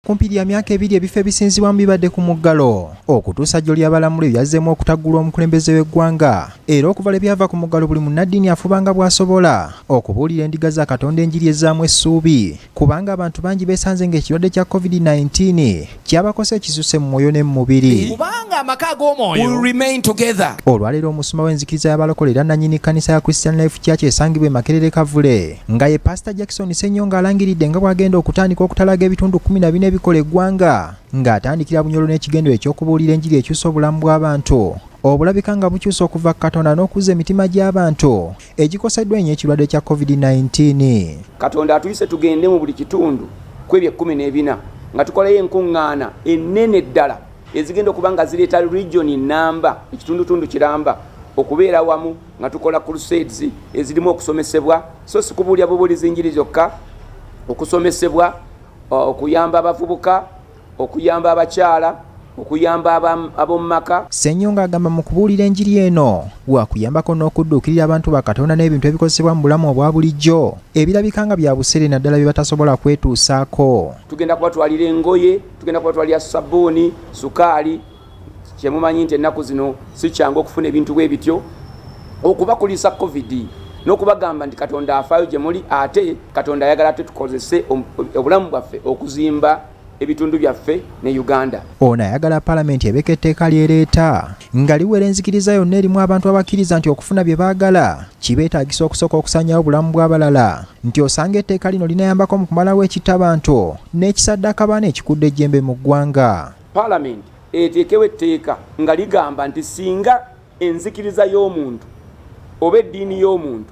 Kumpi lya myaka ebiri ebifo ebisinzibwamu bibadde ku muggalo okutuusa jjo ly'abalamula ebyazzeemu okutaggulwa omukulembeze w'eggwanga era okuva lwe byava ku muggalo buli munnaddiini afuba nga bw'asobola okubuulira endiga za Katonda enjiri ezzaamu essuubi kubanga abantu bangi beesanze ng'ekirwadde kya COVID-19 kyabakosa ekisusse mu mwoyo ne mu mubiri. Kubanga amaka ag'omwoyo will remain together. Olwaleero omusumba w'enzikiriza y'abalokole era nannyini kkanisa ya Christian Life Church esangibwa e Makerere Kavule nga ye Pasita Jackson Ssenyonga alangiridde nga bw'agenda okutandika okutalaga ebitundu 14 ebikola eggwanga ng'atandikira Bunyoro n'ekigendero eky'okubuulira enjiri ekyusa obulamu bw'abantu obulabika nga bukyusa okuva ku Katonda n'okuzza emitima gy'abantu egikoseddwa ennyo ekirwadde kya COVID-19. Katonda atuyise tugende mu buli kitundu ku ebyo 14 nga tukolayo enkuŋŋaana ennene ddala ezigenda okuba nga zireeta region nnamba, ekitundutundu kiramba okubeera wamu nga tukola crusades ezirimu okusomesebwa, so si kubuulira bubuulizi njiri zokka, okusomesebwa, okuyamba abavubuka, okuyamba abakyala, okuyamba ab'omu maka. Ssenyonga agamba mu kubuulira enjiri eno wakuyambako n'okudduukirira abantu ba Katonda n'ebintu ebikozesebwa mu bulamu obwa bulijjo ebirabika nga bya buseere naddala bye batasobola kwetuusaako. Tugenda kubatwalira engoye, tugenda kubatwalira sabbuuni, sukaali, kyemumanyi nti ennaku zino si kyangu okufuna ebintu bwe bityo, okubakulisa covid n'okubagamba nti Katonda afaayo gye muli, ate Katonda ayagala ate tukozese obulamu bwaffe okuzimba ebitundu byaffe ne Uganda. Ono ayagala palamenti ebeko etteeka ly'ereeta nga liwera enzikiriza yonna erimu abantu abakkiriza nti okufuna bye baagala kibeetaagisa okusooka okusaanyaawo obulamu bw'abalala nti osanga etteeka lino linayambako mu kumalawo ekittabantu n'ekisaddaaka baana ekikudde ejjembe mu ggwanga. Palamenti eteekewo etteeka nga ligamba nti singa enzikiriza y'omuntu oba eddiini y'omuntu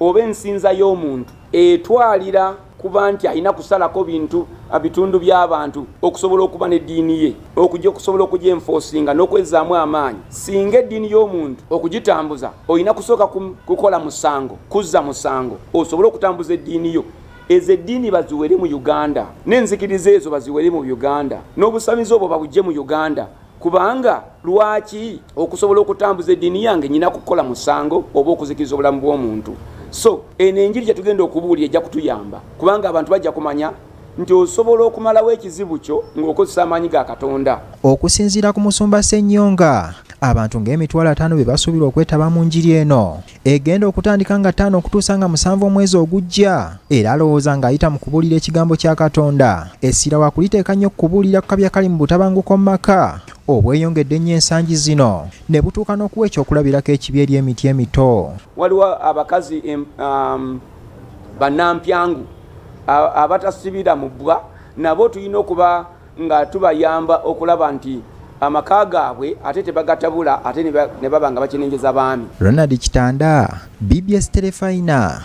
oba ensinza y'omuntu etwalira kuba nti alina kusalako bintu bitundu by'abantu okusobola okuba n'eddiini ye, okujja okusobola okugyenfoosinga n'okwezzaamu amaanyi, singa eddiini y'omuntu okugitambuza olina kusooka kukola musango, kuzza musango osobole okutambuza eddiini yo. Ezo eddiini baziwere mu Uganda, n'enzikiriza ezo baziwere mu Uganda, n'obusamize obwo babugye mu Uganda. Kubanga lwaki okusobola okutambuza eddiini yange nyina kukola musango oba okuzikiriza obulamu bw'omuntu? So eno enjiri gye tugenda okubuulira ejja kutuyamba, kubanga abantu bajja kumanya nti osobola okumalawo ekizibu kyo ng'okozesa amaanyi ga Katonda. Okusinziira ku Musumba Ssenyonga, abantu ng'emitwalo 50 be basuubirwa okwetaba mu njiri eno egenda okutandika nga 5 okutuusa nga 7 omwezi ogujja, era alowooza ng'ayita mu kubuulira ekigambo kya Katonda essira wakuliteeka nnyo ku kubuulira ku kabya kali mu butabanguko mu maka obweyongedde ennyo ensangi zino ne butuuka n'okuwa ekyokulabirako ekibi eri emiti emito. Waliwo abakazi bannampyangu abatasibira mu bbwa, nabo tulina okuba nga tubayamba okulaba nti amaka gaabwe ate tebagatabula ate ne baba nga bakinenjeza baami. Ronald Kitanda, BBS Terefayina.